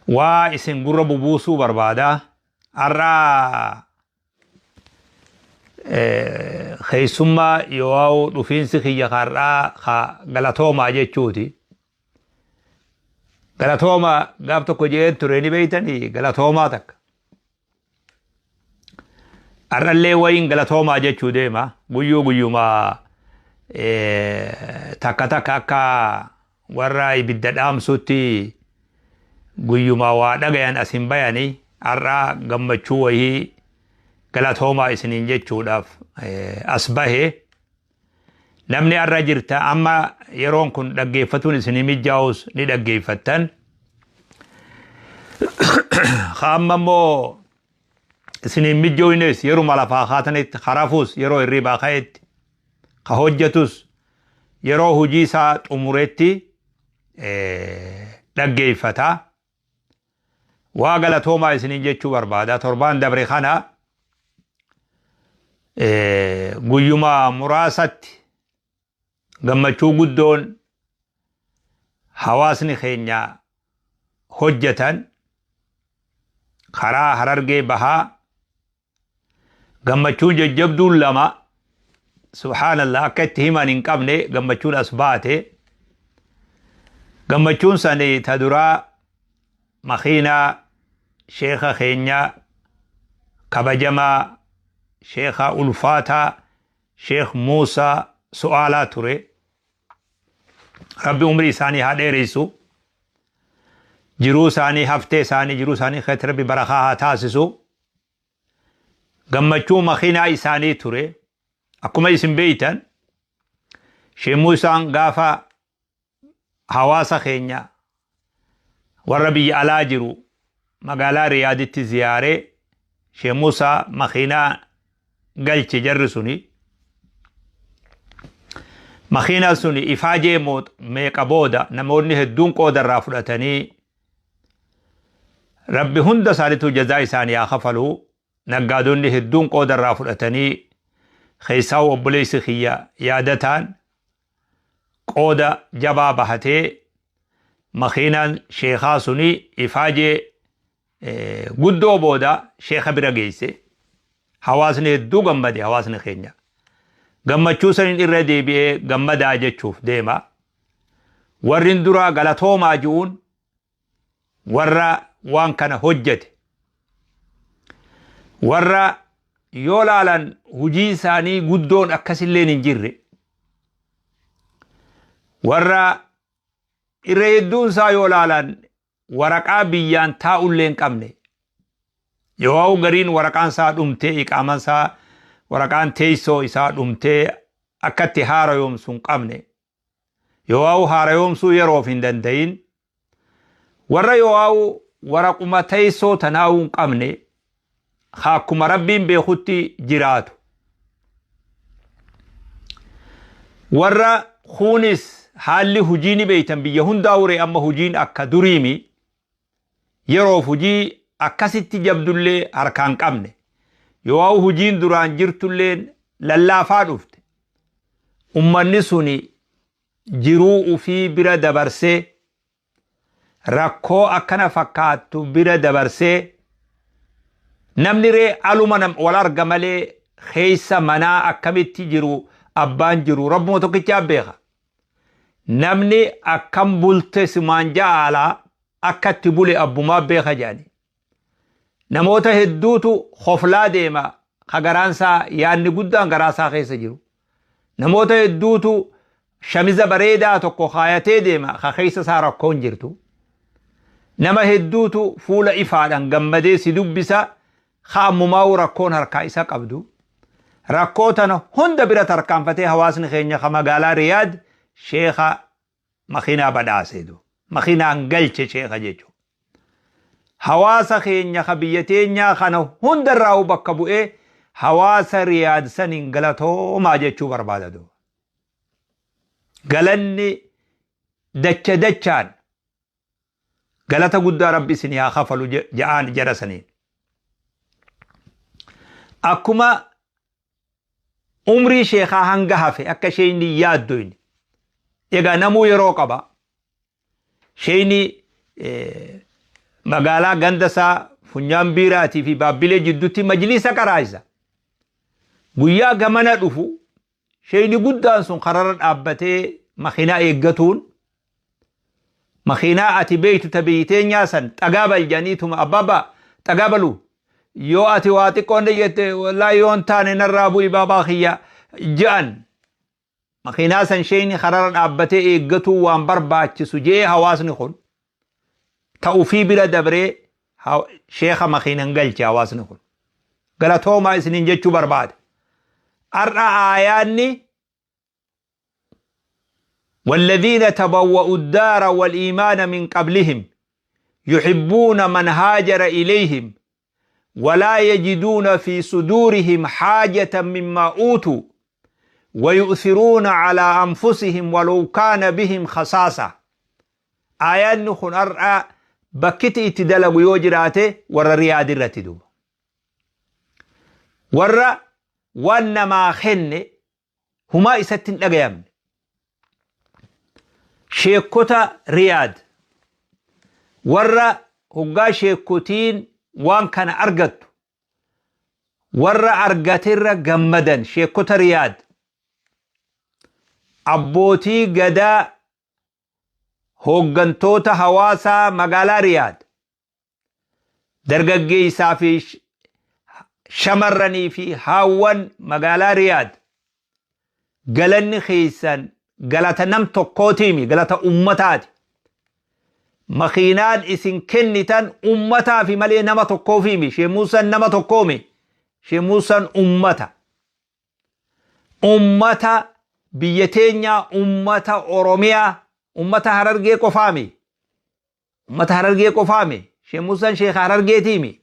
Waa isin gurra bubuusuu barbaada. Har'a keessummaa yoo dhufiinsi kiyya har'aa ka galatoomaa jechuuti. Galatooma gaaf tokko jeen ture ni beeytanii galatoomaa takka. Har'allee wayiin galatoomaa jechuu deema. Guyyuu guyyumaa takka takka akka warra ibidda dhaamsutti guyyumaa waa dhagayan as hin bayanii har'a gammachuu wayii galatoomaa isiniin jechuudhaaf as bahe. Namni har'a jirta amma yeroon kun dhaggeeffatuun isinii mijaa'us ni dhaggeeffattan. Amma immoo isiniin mijooynes yeruma lafaa kaatanitti harafuus yeroo hirribaa ka'etti ka hojjetus yeroo hojii isaa xumuretti dhaggeeffata. Waa galatoomaa isiniin jechuu barbaada. Torbaan dabre kana guyyuma muraasatti gammachuu guddoon hawaasni keenya hojjetan karaa Harargee Bahaa gammachuun jajjabduun lama, subhaanallah, akka itti himan hin qabne gammachuun as baate. Gammachuun sani ta duraa makiinaa sheeka keenya kabajamaa, sheeka ulfaataa, Sheekh Muusaa Su'aalaa ture. Rabbi umrii isaanii haa dheeressu. Jiruu isaanii, haftee isaanii, jiruu isaanii keessatti Rabbi barakaa haa taasisu. Gammachuu makiinaa isaanii ture. Akkuma isin beeytan, Sheekh Muusaan gaafa hawaasa keenya warra biyya alaa jiru magaalaa Riyaaditti ziyaaree Sheekh Muusaa makiinaa galche. Jarri suni makiinaa suni ifaajee meeqa booda namoonni hedduun qooda irraa fudhatanii, Rabbi hunda isaaniitu jazaa isaanii haa kafaluu. Naggaadonni hedduun qooda irraa fudhatanii, keessaa obboleessi kiyya Yaadataan qooda jabaa bahatee, makiinaan sheekaa suni ifaajee guddoo booda sheeka bira geesse. Hawaasni hedduu gammade. Hawaasni keenya gammachuu saniin irra deebi'ee gammadaa jechuuf deema. Warri duraa galatoomaa ji'uun warra waan kana hojjete, warra yoo laalan hujii isaanii guddoon akkasilleen hin jirre, warra irra hedduun isaa yoo laalan waraqaa biyyaan taa'ullee hin qabne, yoo gariin waraqaan isaa dhumtee, iqaaman isaa, waraqaan teessoo isaa dhumtee akkatti haarayoomsu hin qabne, yoo haarayoomsuu yeroof hin danda'in, warra yoo waraquma teessoo tanaa'uu hin qabne, akkuma Rabbiin beekutti jiraatu, warra kuunis haalli hujii ni beeytan, biyya hundaa uree amma hujiin akka duriimi, yeroof hujii akkasitti jabdullee harkaan qabne, yoo hujiin duraan jirtullee lallaafaa dhufte, ummanni suni jiruu ufii bira dabarsee, rakkoo akkana fakkaattu bira dabarsee, namni ree aluma wal arga malee keessa manaa akkamitti jiru abbaan jiru Rabbuma tokkichaa beeka. Namni akkam bulte simaan ja'aalaa akka itti bule abbumaa beeka jedhani. Namoota hedduutu hoflaa deema ka garaansaa yaadni guddaan garaasaa keessa jiru. Namoota hedduutu shamiza bareedaa tokko kaayatee deema ka keessa isaa rakkoon jirtu. Nama hedduutu fuula ifaadhaan gammadee si dubbisa ka ammumaa'uu rakkoon harkaa isa qabdu. Rakkoo tana hunda bira tarkaanfatee hawaasni keenya ka magaalaa Riyaad sheeka makiinaa badhaasee du. Makiinaan galche sheeka jechuudha. Hawaasa keenya ka biyya teenyaa kana hundarraa bakka bu'ee hawaasa Riyaad saniin galatoomaa jechuu barbaada duuba. Galanni dacha dachaan galata guddaa Rabbi isin haa kafalu ja'aan jara saniin. Akkuma umrii sheekaa hanga hafe akka isheen yaaddu inni. Egaa namuu yeroo qaba. Sheeyni Magaalaa ganda isaa Funyaan Biiraatii fi Baabbilee jidduutti majliisa qaraayisa. Guyyaa gamana dhufu sheeyni guddaan sun kararra dhaabbatee makiinaa eeggatuun, makiinaa ati beeytu ta biyyi teenyaa san xagaa bal jedhaniituma, abbaabaa xagaa balu, yoo ati waa xiqqoon jette, wallaahi yoon taane narraa bu'i baabaa kiyya je'an. Makiinaa san sheeyni kararra dhaabbatee eeggatuu waan barbaachisu jee hawaasni kun ta ufii bira dabree sheekha makiinan galche. Hawaasni kun galatoomaa isiniin jechuu barbaade. Har'a aayaanni والذين تبوأوا الدار والإيمان من قبلهم يحبون من هاجر إليهم ولا يجدون في صدورهم حاجة مما أوتوا ويؤثرون على أنفسهم ولو كان بهم خصاصة. Aayaanni kun har'a bakkiti itti dalagu yoo jiraate warra Riyaad irratti duuba. Warra waan namaa kenne humaa isatti hin dhagayamne. Sheekota Riyaad, warra hoggaa sheekotiin waan kana argattu warra argaterra gammadan, sheekota Riyaad, abbootii gadaa, hooggantoota hawaasaa magaalaa Riyaad, dargaggeessaa fi shamarranii fi haawwan magaalaa Riyaad, galanni keessan galata nam tokkootiimi, galata ummataati. Makiinaan isin kennitan ummataafi malee nama tokkoofiimi. Shee Muusan nama tokkoomi. Shee Muusan ummata. Ummata biyya teenyaa, ummata Oromiyaa, ummata Harargee qofaami. Ummata Harargee qofaami. Shee Muusan sheeka Harargeetiimi.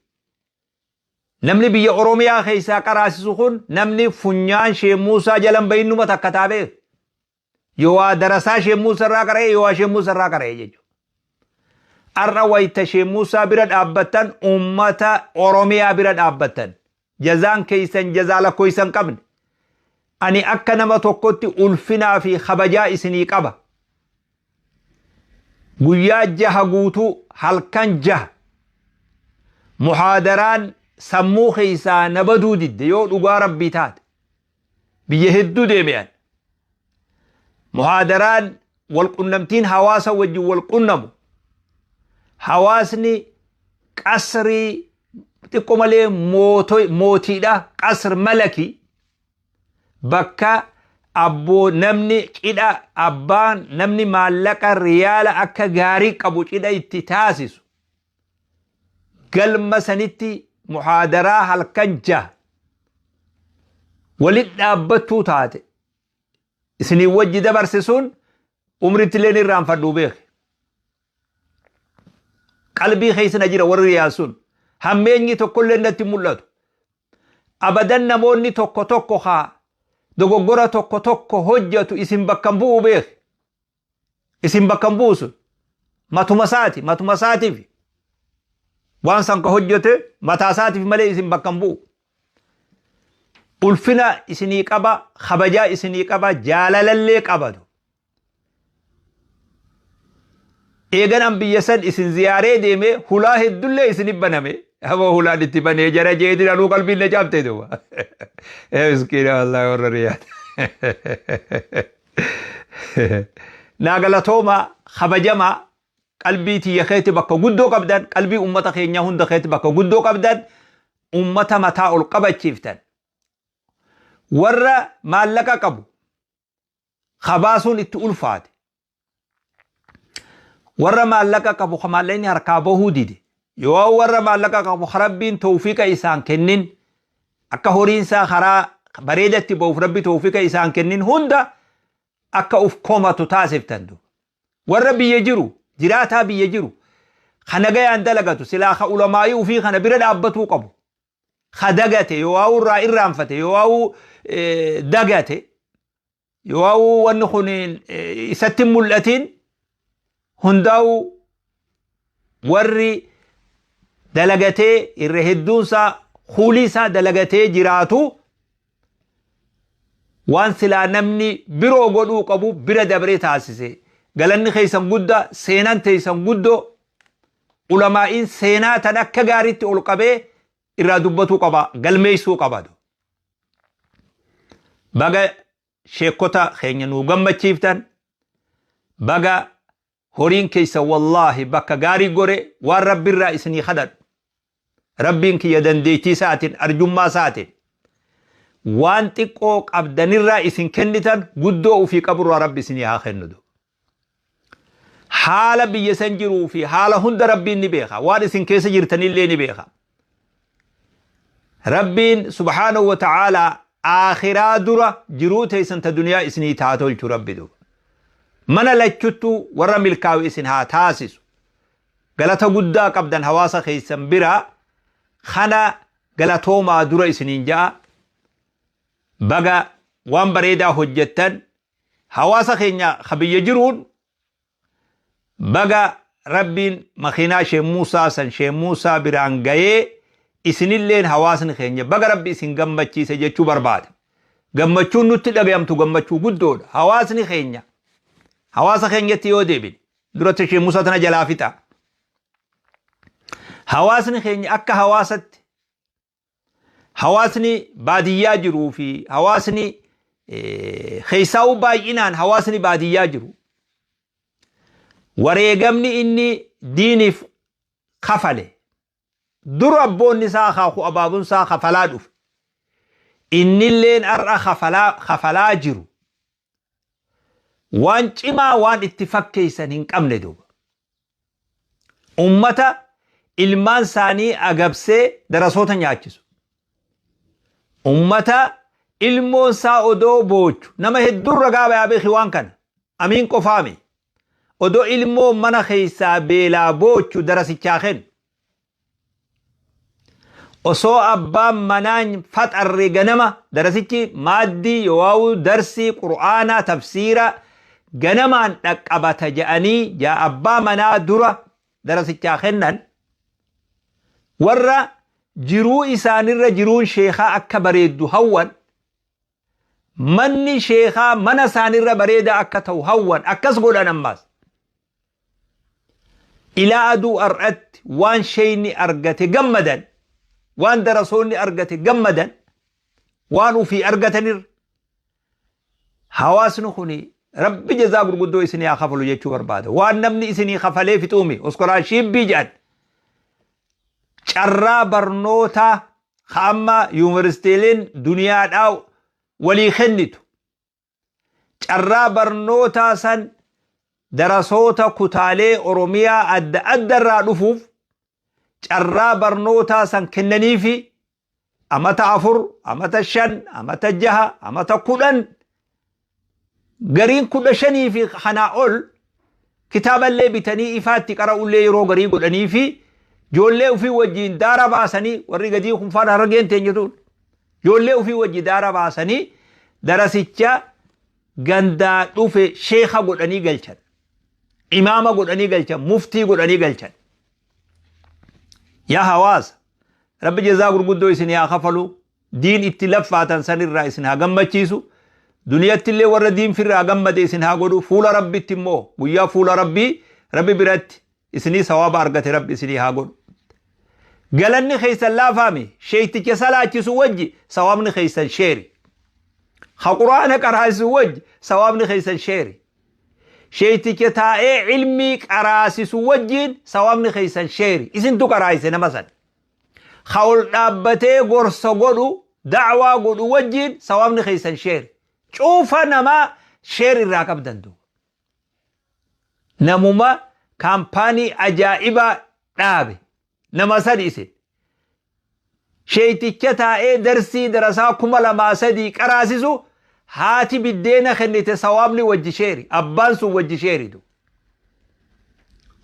Namni biyya Oromiyaa keessaa qaraasisu kun, namni funyaan Shee Muusaa jalan bahinnuma takka taabee. Yoo waa darasaa Shee Muusaa irraa qara'e, yoo waa Shee Muusaa irraa qara'e jechuudha. Har'a wayita Shee Muusaa bira dhaabbattan ummata Oromiyaa bira dhaabbattan. Jazaan keessan jazaa lakkoofsa hin qabne. Ani akka nama tokkotti ulfinaa fi kabajaa isinii qaba. Guyyaa 6 guutuu, halkan 6, muhaadaraan sammuu keessaa na baduu didde yoo dhugaa rabbii taate. Biyya hedduu deebi'an. Muhaadaraan walqunnamtiin hawaasa wajjin wal qunnamu. Hawaasni qasrii xiqqoo malee mootiidha. Qasr malaki, bakka abboo namni cidha, abbaan namni maallaqa riyaala akka gaarii qabu cidha itti taasisu. Galma sanitti muhaadaraa halkan 6 walit dhaabbattuu taate isinii wajji dabarse sun umritti illee irraanfadhuu beeke. Qalbii keessa na jira warri Riyaad sun. Hammeenyi tokkollee natti mul'atu. Abadan namoonni tokko tokko haa dogoggora tokko tokko hojjetu, isin bakka hin bu'u beeke. Isin bakka hin bu'u sun. Matuma isaati, matuma isaatiif. Waan san ka hojjete mataa isaatiif malee isin bakka hin bu'u. Ulfina isinii qaba, kabajaa isinii qaba, jaalalallee qabatu. Eegan an biyya san isin ziyaaree deeme hulaa heddullee isinif baname. Aboo, hulaan itti banee jara jeetiin anuu qalbiin na cabte duuba. Ee miskiina, wallaahi warra Riyaad. Naa galatooma, kabajamaa. Qalbii tiyya keetti bakka guddoo qabdan, qalbii ummata keenyaa hunda keetti bakka guddoo qabdan, ummata mataa ol qabachiiftan. Warra maallaqa qabu kabaasuun itti ulfaate. Warra maallaqa qabu ka maallaqni harkaa bahuu dide. Yoo warra maallaqa qabu ka Rabbiin tawfiiqa isaan kennin, akka horiin isaa karaa bareedatti bahuuf Rabbi tawfiiqa isaan kennin hunda akka uf komatu taasiftan duuba. Warra biyya jiru, jiraataa biyya jiru, ka nagayaan dalagatu, silaa ka ulamaa'ii ufii kana bira dhaabbatuu qabu. Ka dagate, yoo waa'uu irraa irraanfate, yoo waa'uu dagate, yoo waa'uu wanni kun isatti hin mul'atin hundaa'u, warri dalagatee irra hedduunsaa kuulii isaa dalagatee jiraatu waan silaa namni biroo godhuu qabu bira dabree taasise. Galanni keessan guddaa, seenaan teessan guddoo. Ulamaa'iin seenaa tan akka gaariitti ol qabee irraa dubbatuu qaba, galmeessuu qaba. Baga sheekota keenya nuu gammachiiftan, baga horiin keessa wallaahi bakka gaarii gore. Waan Rabbirraa isinii kadhadhu, Rabbiin kiyya dandeettii isaatiin, arjummaa isaatiin, waan xiqqoo qabdanirraa isin kennitan guddoo ofii qaburraa Rabbi isinii haa kennu. Haala biyya san jiruu fi haala hunda Rabbiin ni beeka. Waan isin keessa jirtanillee ni beeka. Rabbiin subhaanahu wa ta'aalaa aakhiraa dura jiruu teessan ta duniyaa isinii taa tolchu Rabbi duba. Mana lachuttuu warra milkaa'u isin haa taasisu. Galata guddaa qabdan hawaasa keessan biraa kana galatoomaa dura isiniin ja'a. Baga waan bareedaa hojjettan. Hawaasa keenya ka biyya jiruun baga Rabbiin makiinaa Sheek Muusaa san Sheek Muusaa biraan gayee, isinilleen hawaasni keenya baga Rabbi isin gammachiise jechuu barbaada. Gammachuun nutti dhagayamtu gammachuu guddoodha. Hawaasni keenya, hawaasa keenyatti yoo deebine, duratti Sheek Muusaa tana jalaa fixa. Hawaasni keenya akka hawaasatti, hawaasni baadiyyaa jiruu fi hawaasni keessaa'uu, baay'inaan hawaasni baadiyyaa jiru, wareegamni inni diiniif kafale dur abboonni isaa, akaakuu abaabuun isaa kafalaa dhufe, innilleen har'a kafalaa jiru, waan cimaa waan itti fakkeessan hin qabne duuba. Ummata ilmaan isaanii agabsee darasoota nyaachisu. Ummata ilmoon isaa odoo boochu, nama hedduun ragaa bayaa beeki waan kana. Amiin qofaami. Odoo ilmoo mana keessaa beelaa boochu darasichaa kennu. Osoo abbaan manaan faxarre ganama darasichi maaddii yoo'aa'u darsii Qur'aanaa tafsiira ganamaan dhaqqabata jedhanii jaa abbaa manaa dura darasichaa kennan, warra jiruu isaanirra jiruun sheekaa akka bareeddu hawwan, manni sheekaa mana isaanirra bareedaa akka ta'u hawwan, akkas godhan. Ammaas ilaa aduu har'atti waan sheeyni argate gammadan, waan darasoonni argate gammadan, waan ufii argatanirra. Hawaasni kun Rabbi jazaa gurguddoo isinii haa kafalu jechuu barbaada. Waan namni isinii kafalee fixuumi scholarshipii jedhan, carraa barnootaa ka amma yuunivarsiitiileen duniyaadhaa walii kennitu, carraa barnootaa san darasoota kutaalee Oromiyaa adda adda irraa dhufuuf carraa barnootaa san kennaniifi amata 4, amata 5, amata 6, amata 10, gariin 15 fi kanaa ol kitaaballee bitanii ifaatti qara'ullee yeroo garii godhanii fi ijoollee ofii wajjiin daara baasanii, warri gadii kun faana Harargeen teenyatuun ijoollee ofii wajji daara baasanii darasicha gandaa dhufe sheeka godhanii galchan, imaama godhanii galchan, muftii godhanii galchan. Yaa hawaasa, Rabbi jazaa gurguddoo isin haa kafalu. Diin itti laffaatan sanirraa isin haa gammachiisu. Duniyatti illee warra diin firraa gammade isin haa godhu. Fuula Rabbitti immoo, guyyaa fuula Rabbii, Rabbi biratti isinii sawaaba argate Rabbi isinii haa godhu. Galanni keessan laafaami. Sheeyticha salaachisu wajji sawaabni keessan sheeri. Ha Quraana qaraasisu wajji sawaabni keessan sheeri. Sheeyticha taa'ee ilmii qaraasisu wajjiin sawaabni keessan sheeri. Isintu qaraasise nama san. Ha ol dhaabbatee gorsa godhu, da'waa godhu wajjiin sawaabni keessan sheeri. Cuufa namaa sheer irraa qabdan duuba. Namuma kaampaanii ajaa'ibaa dhaabe nama sadi isin. Sheeyticha taa'ee darsii darasaa 2000-3000 qaraasisu haati biddeena kennite sawaabni wajji sheeri. Abbaan sun wajji sheeritu.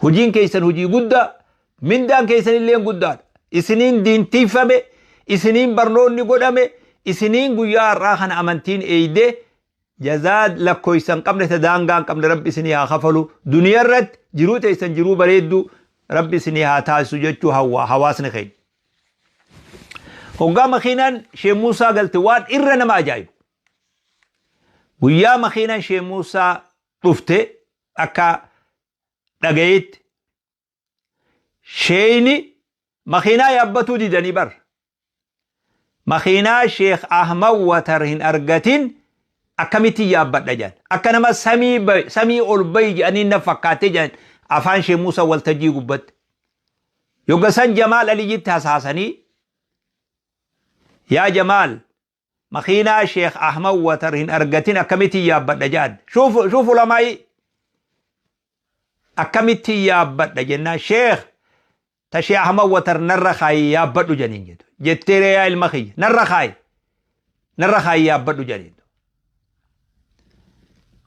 Hojiin keessan hojii guddaa, mindaan keessan illee guddaadha. Isiniin diintiifame, isiniin barnoonni godhame, isiniin guyyaa har'aa kana amantiin eeydee jazaa lakkoofsa hin qabne, ta daangaa hin qabne Rabbi isinii haa kafalu. Duniyaa irratti jiruu teessan jiruu bareedduu Rabbi isinii haa taasisu jechuu hawwa hawaasni keenya. Hoggaa makiinaan Sheek Muusaa galte, waan irra nama ajaa'ibu. Guyyaa makiinaan Sheek Muusaa dhufte, akka dhagayeetti, Sheeyni makiinaa yaabbatuu didanii bar. Makiinaa Sheekh Ahmad Watar hin argatin akkamitti yaabbadha jedhan. Akka nama samii ol bayi jedhanii na fakkaatee jedhan afaan Sheekh Muusaa waltajjii gubbatti. Yogga san Jamaal Aliyyitti hasaasanii, yaa Jamaal, makiinaa Sheekh Ahmad Watar hin argatin akkamitti yaabbadha jedhan. Shuuf ulamaa'ii akkamitti yaabbadha jennaan, Sheekh, ta Sheekh Ahmad Watar narra kaayi yaabbadhu jedhaniin jedhu. Jetteeree yaa ilma kiyya, narra kaayi, narra kaayi yaabbadhu jedhaniin.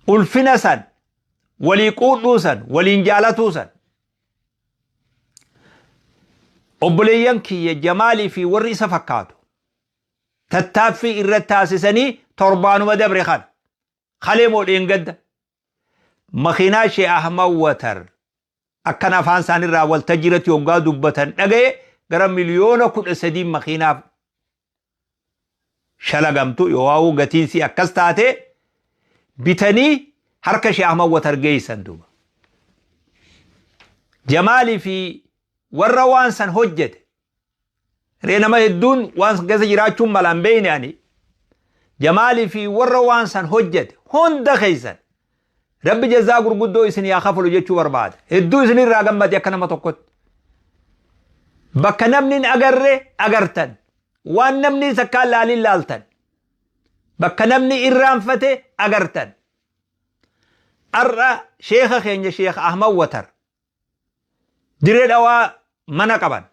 Ulfina san, walii quudhuu san, waliin jaalatuu san. Obboleeyyan kiyya, Jamaalii fi warri isa fakkaatu tattaaffii irratti taasisanii torbaanuma dabre kana, kalee moo dheengadda, makiinaa Sheekh Ahmad Watar akkan afaan isaanirraa waltajjii irratti hoggaa dubbatan dhagaye gara 13 miliyoona makiinaaf shalagamtu yoo waa'uu gatiinsii akkas taate bitanii harka Sheekh Ahmad Watar geessan duuba. Jamaalii fi warra waan san hojjete ree, nama hedduun waan san keessa jiraachuun malaan beeyne ani. Jamaalii fi warra waan san hojjete hunda keessan Rabbi jazaa gurguddoo isin yaa kafalu jechuu barbaada. Hedduu isin irraa gammade akka nama tokkotti. Bakka namni hin agarre agartan. Waan namni takkaan laalin laaltan. Bakka namni irraanfate agartan. Har'a sheekha keenya Sheekh Ahmad Watar Diree Dhawaa mana qaban.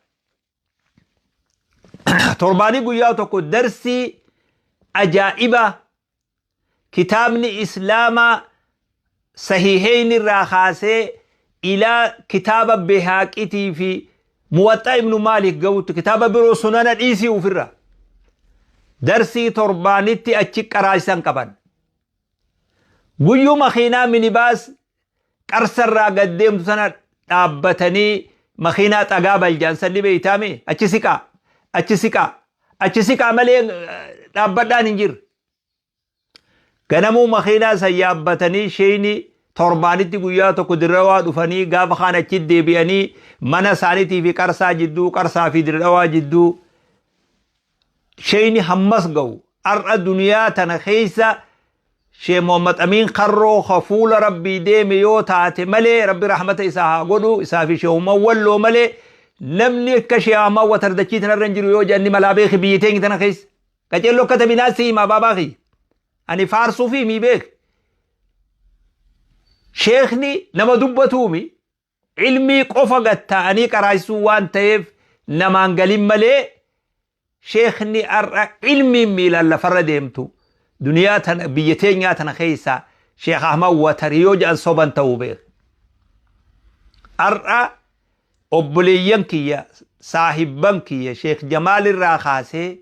Torbaanii guyyaa tokko darsii ajaa'ibaa kitaabni Islaamaa Sahiiheyni irraa kaasee ilaa kitaaba Behaaqitii fi Muwaxxa Ibnu Maalik ga'utti, kitaaba biroo sunana dhiisii ofirra darsii torbaanitti achi qaraasisan qaban. Guyyuu makiinaa minibaas Qarsarraa gad deemtu tana dhaabbatanii, makiinaa xagaa baljaan san ni beeytaami, achi siqaa, achi siqaa, achi siqaa malee dhaabbadhaan hin jirre. Ganamuu makiinaa san yaabbatanii sheeyni torbaanitti guyyaa tokko Dirrawaa dhufanii gaafa kaan achi deebi'anii mana isaaniitii fi Qarsaa jidduu, Qarsaa fi Dirrawaa jidduu sheeyni hammas ga'u. Har'a duniyaa tana keessa Sheekh Muhammad Amiin Karroo ka fuula Rabbii deeme yoo taate malee, Rabbi rahmata isaa haa godhu, isaa fi Sheekh Umar Walloo malee namni akka Sheekh Ahmad Watar dachii tanarra hin jiru yoo jedhan ni malaa beeki biyyi teenya tana keessa. Qaceelloo akka tabinaa si himaa baabaa kiyya. Ani faarsuu fi himii beeki. Sheekhni nama dubbatuumi ilmii qofa gatta'anii qaraasisuu waan ta'eef namaan galin malee, sheekhni har'a ilmiin miilaan lafarra deemtu duniyaa tana, biyya teenyaa tana keessa Sheekh Ahmad Watari yoo jedhan soban ta'uu beeka. Har'a obboleeyyan kiyya, saahibban kiyya, Sheekh Jamaal irraa kaasee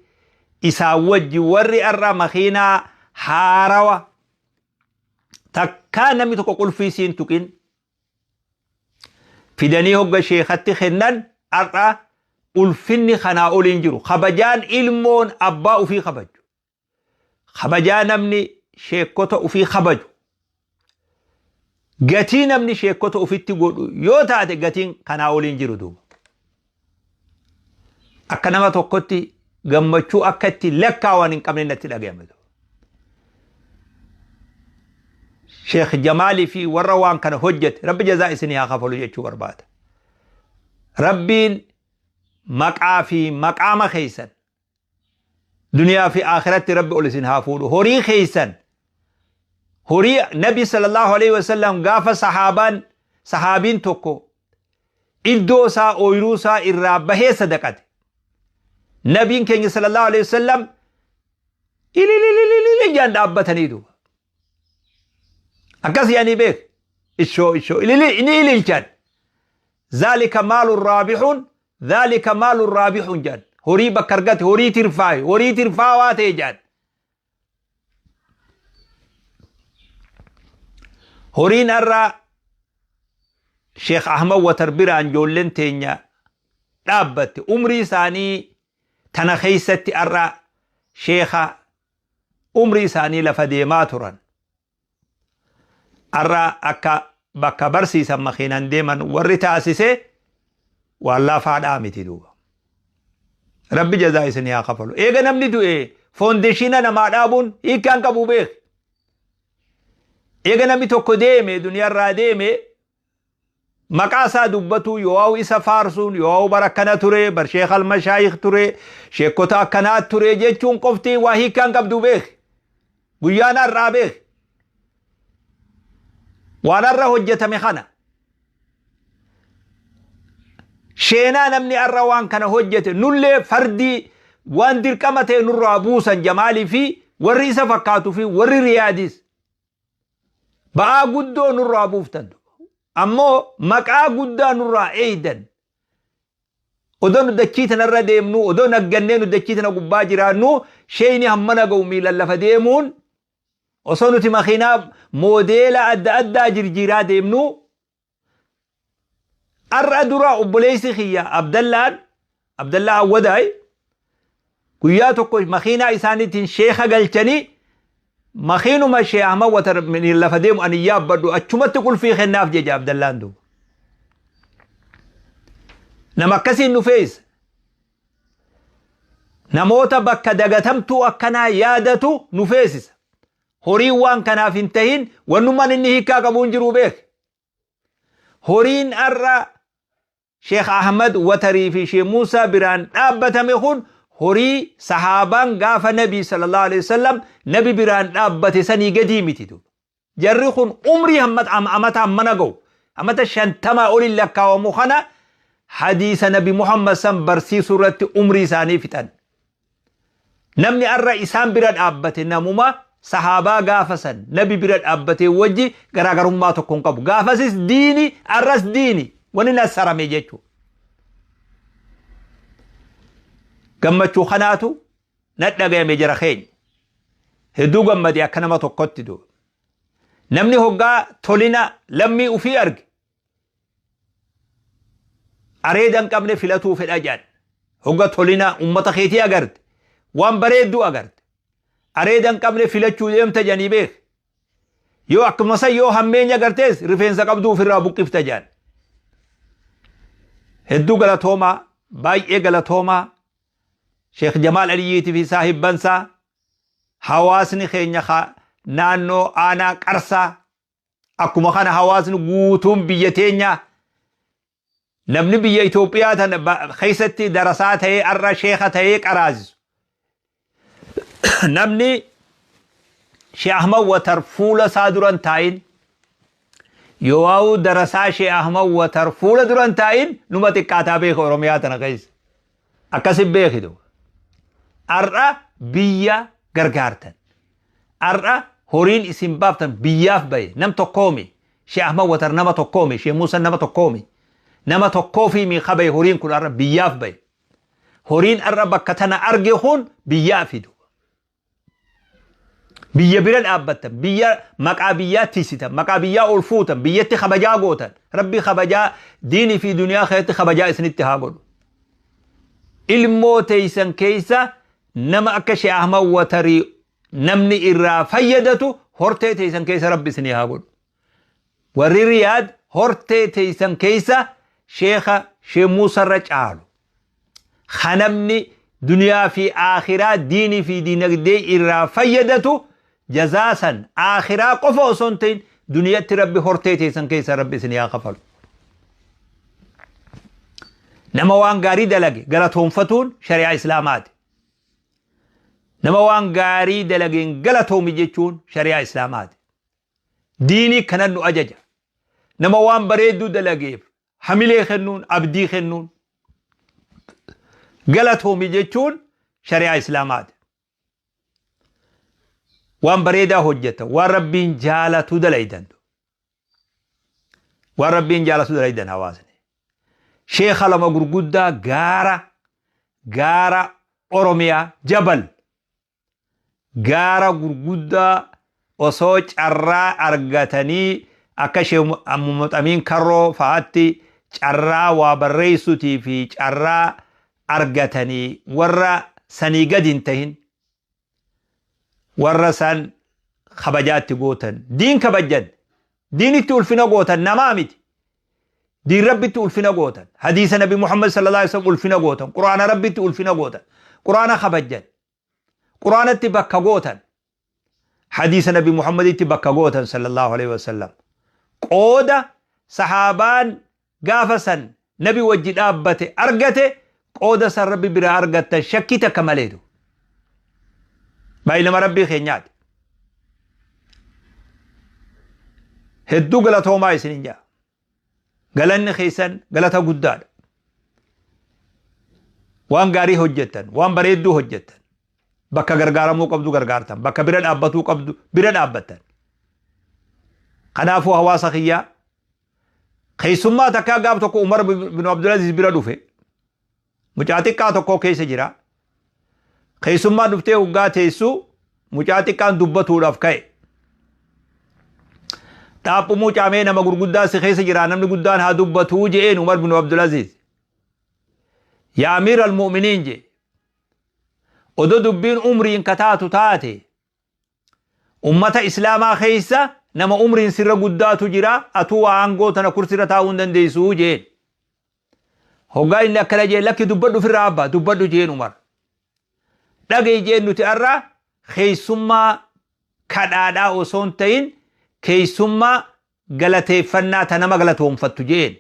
isaan wajji warri har'a makiinaa haarawa takkaa namni tokko qulfii siin tuqin fidanii hogga sheekatti kennan, har'a ulfinni kanaa oliin jiru. Kabajaan ilmoon abbaa ufii kabaju, kabajaa namni sheekota ufii kabaju, gatii namni sheekota ufitti godhu yoo taate gatiin kanaa oliin jiru duuba. Akka nama tokkotti gammachuu akka itti lakkaawan hin qabne natti dhagayame. Sheekh Jamaalii fi warra waan kana hojjete Rabbi jazaa isinii haa kafalu jechuu barbaada. Rabbiin maqaa fi maqaama keessan duniyaa fi akhiratti Rabbi ol isin haa fuudhu. Horii keessan, horii Nabi sallallahu alaihi wasallam, gaafa sahaabaan sahaabiin tokko iddoo isaa, ooyiruu isaa irraa bahee sadaqate, Nabiin keenya sallallahu alaihi wasallam ililililili jaan dhaabbatanii duuba akkas yaanii beek, ishoo ishoo ilili inni ililchan, zaalika maalun raabixuun, dhaalika maalun raabixuun jaan, horii bakka argate, horii tirfaaye, horii tirfaawaa ta'e jaan. Horiin har'a Sheekh Ahmad Watar biraan ijoolleen teenya dhaabbatte umrii isaanii tana keessatti, har'a sheekha umrii isaanii lafa deemaa turan, har'a akka bakka barsiisan makiinaan deeman warri taasise. Waan laafaadhaa miti duuba. Rabbi jazaa isinii haa kafalu. Eega namni du'e foondeshiina namaa dhaabuun hiikkaan qabu beek. Eega namni tokko deeme, duniyaarraa deeme, maqaa isaa dubbatuu yoo isa faarsuun, yoo bara akkana ture, bar sheekh almashaayikh ture, sheekota akkanaa ture jechuun qofti waa hiikkaan qabdu beek. Guyyaan har'aa beek. Waan har'a hojjetame kana. Sheenaa namni har'a waan kana hojjete nullee fardii waan dirqama ta'e nurraa buusan. Jamaalii fi warri isa fakkaatuu fi warri Riyaadis ba'aa guddoo nurraa buuftan, ammoo maqaa guddaa nurraa eeydan. Odoo nu dachii tanarra deemnu, odoo naggannee nu dachii tana gubbaa jiraannu, sheeyni hammana ga'u miilan lafa deemuun, osoo nuti makiinaa moodeela adda addaa jirjiiraa deemnu, har'a dura obboleessi kiyya Abdallaan, Abdallaa Awwadaay, guyyaa tokko makiinaa isaaniitiin sheeka galchanii, makiinuma Shee Ahmad Watar lafa deemu ani yaabbadhu achumatti qulfii kennaaf jeja Abdallaan duuba. Nama akkasiin nu feesa. Namoota bakka dagatamtuu akkanaa yaadatu nu feesisa. Horiin waan kanaaf hin tahin wannummaan inni hiikkaa qabu hin jiru beek. Horiin har'a Sheekh Ahmad Watarii fi Sheekh Muusaa biraan dhaabbatame kun horii sahaabaan gaafa Nabii sallallahu alaihi wasallam Nabi biraan dhaabbate sanii gadii miti duuba. Jarri kun umrii amata hammana ga'u, amata 50 oliin lakkaawamu kana, hadiisa Nabi Muhammad san barsiisuu irratti umrii isaanii fixan. Namni har'a isaan bira dhaabbate namuma sahaabaa gaafa san Nabi bira dhaabbatee wajji garaagarummaa tokko hin qabu. Gaafasis diini, har'as diini, wani nassarame jechuudha. Gammachuu kanaatu na dhagayame jara keenya. Hedduu gammade akka nama tokkotti duuba. Namni hoggaa tolina lammii ufii arge areeda hin qabne filatuu fedha jedhan. Hogga tolina ummata keetii agarte, waan bareedduu agarte, areeda hin qabne filachuu deemta jedhanii beek. Yoo akkuma san yoo hammeenya agartees rifeensa qabduu ofirraa buqqifta jedhan. Hedduu galatoomaa, baay'ee galatoomaa. Sheekh Jamaal Aliyyiitii fi saahibbansaa, hawaasni keenya naannoo aanaa Qarsaa, akkuma kana hawaasni guutuun biyya teenyaa, namni biyya Itoophiyaa tana keessatti darasaa ta'ee har'a sheekha ta'ee qaraasisu. Namni Sheekh Ahmad Watar fuula isaa duran taa'in, yoo darasaa Sheekh Ahmad Watar fuula duran taa'in, numa xiqqaataa beeka Oromiyaa tana keessa. Akkasin beekitu. Har'a biyya gargaartan. Har'a horiin isin baaftan biyyaaf bahe, nam tokkoomi. Sheekh Ahmad Watar nama tokkoomi. Sheekh Muusan nama tokkoomi. Nama tokkoofi miiqa bahe horiin kun har'a biyyaaf bahe. Horiin har'a bakka tana arge kun biyyaa fidu. Biyya bira dhaabbattan, biyya maqaa biyyaa tiisitan, maqaa biyyaa ol fuutan, biyyatti kabajaa gootan. Rabbi kabajaa diinii fi duniyaa keessatti kabajaa isinitti haa godhu. Ilmoo teessan keessa nama akka Sheekh Ahmad Watarii namni irraa fayyadatu hortee teessan keessa Rabbi isinii haa godhu. Warri Riyaad hortee teessan keessa Sheekha Sheekh Muusarra caalu. Ka namni duniyaa fi aakhiraa, diinii fi diinagdee irraa fayyadatu, jazaa san aakhiraa qofa osoo hin ta'in duniyatti Rabbi hortee teessan keessa Rabbi isinii haa kafalu. Nama waan gaarii dalage galatoonfatuun shari'aa Islaamaati. Nama waan gaarii dalageen galatoomi jechuun shari'aa Islaamaati. Diinii kanan nu ajaja. Nama waan bareedduu dalageef hamilee kennuun, abdii kennuun, galatoomi jechuun shari'aa Islaamaati. Waan bareedaa hojjeta, waan Rabbiin jaalatu dalaydan. Waan Rabbiin jaalatu dalaydan hawaasni. Sheekha lama gurguddaa gaara Oromiyaa, jabal gaara gurguddaa, osoo carraa argatanii akka Sheekh Muhammad Amiin Karroo fa'aatti carraa waa barreessuutii fi carraa argatanii, warra sanii gadi hin tahin, warra san kabajaatti gootan, diin kabajjan, diinitti ulfina gootan, namaa miti. Diin Rabbitti ulfina gootan. Hadiisa Nabi Muhammad sallallahu alaihi wasallam ulfina gootan. Qur'aana Rabbitti ulfina gootan. Qur'aana kabajjan. Qur'aanatti bakka gootan. Hadiisa Nabi Muhammaditti bakka gootan sallallahu alaihi wasallam. Qooda sahaabaan gaafa san Nabi wajji dhaabbate argate, qooda san Rabbi biraa argattan shakkii takka maleetu. Baay'inama Rabbii keenyaati. Hedduu galatoomaa isinin jaa. Galanni keessan galata guddaadha. Waan gaarii hojjettan, waan bareedduu hojjettan. Bakka gargaaramuu qabdu gargaartan, bakka bira dhaabbatuu qabdu bira dhaabbattan. Kanaafuu hawaasa kiyyaa, keessummaa takkaa gaaf tokko Umar bin Abdulaziz bira dhufe. Mucaa xiqqaa tokko keessa jira. Keessummaan dhuftee hoggaa teessu mucaa xiqqaan dubbatuudhaaf ka'e. Dhaaphumuu caamee nama gurguddaa si keessa jira, namni guddaan haa dubbatuu je'een Umar bin Abdulaziz. Yaa Amiir al-Mu'miniin jee. Odoo dubbiin umriin ka taatu taate, ummata Islaamaa keessa nama umriin sirra guddaatu jira, atuu waa aangoo tana kursirra taa'uu hin dandeessuu jeen. Hoggaa inni akkana jee, lakki, dubbadhu ofirraa abbaa, dubbadhu jeen Umar. Dhaga'i jeen, nuti har'a keessummaa kadhaadhaa osoo hin ta'in keessummaa galateeffannaa ta nama galatoomfattu jeen.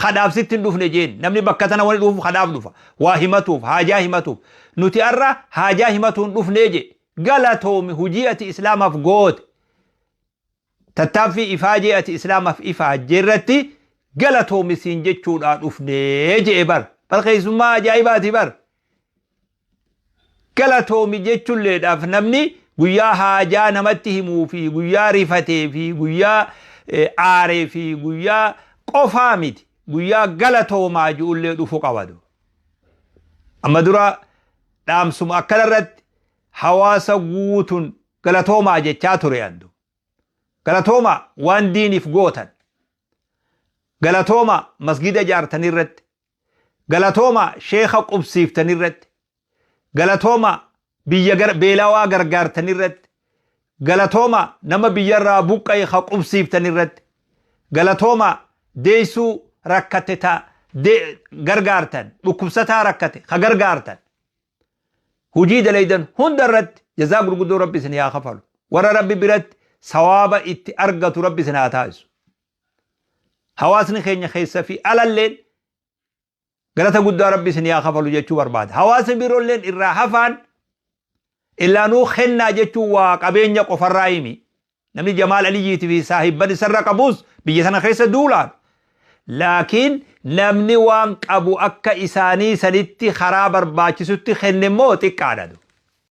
Kadhaaf sitti hin dhufne jeen. Namni bakka tana wani dhufuuf kadhaaf dhufa. Waa himatuuf, haajaa himatuuf. Nuti har'a haajaa himatuu hin dhufnee jee. Galatoomi, hujii ati Islaamaaf goote. Tattaaffii ifaajee ati Islaamaaf ifaajje irratti galatoomi siin jechuudhaa dhufnee je'e bar. Bar keessummaa ajaa'ibaati bar. Galatoomi jechulleedhaaf namni guyyaa haajaa namatti himuu fi guyyaa rifatee fi guyyaa aaree fi guyyaa qofaa miti, guyyaa galatoomaa ji'ullee dhufu qabadu. Amma dura dhaamsuma akkana irratti hawaasa guutun galatoomaa jechaa ture andu. Galatoomaa waan diiniif gootan. Galatoomaa masgida ijaartan irratti. Galatoomaa sheeka qubsiiftan irratti. Galatoomaa biyya beelawaa gargaartan irratti. Galatoomaa nama biyyarraa buqqa'e ka qubsiiftan irratti. Galatoomaa deessuu rakkate ta gargaartan, dhukkubsataa rakkate ka gargaartan. Hujii dalaydan hunda irratti jazaa gurguddoo Rabbi isin haa kafalu. Warra Rabbi biratti sawaaba itti argatu Rabbi isin haa taasisu. Hawaasni keenya keessa fi alalleen galata guddaa Rabbi isin haa kafalu jechuu barbaada. Hawaasni biroolleen irraa hafaan illaanuu kennaa jechuun waa qabeenya qofarraa himi. Namni Jamaal Aliyyiitii fi saahibban isarra qabus biyya sana keessa duulaadha. Laakiin namni waan qabu akka isaanii sanitti karaa barbaachisutti kenne immoo xiqqaadha.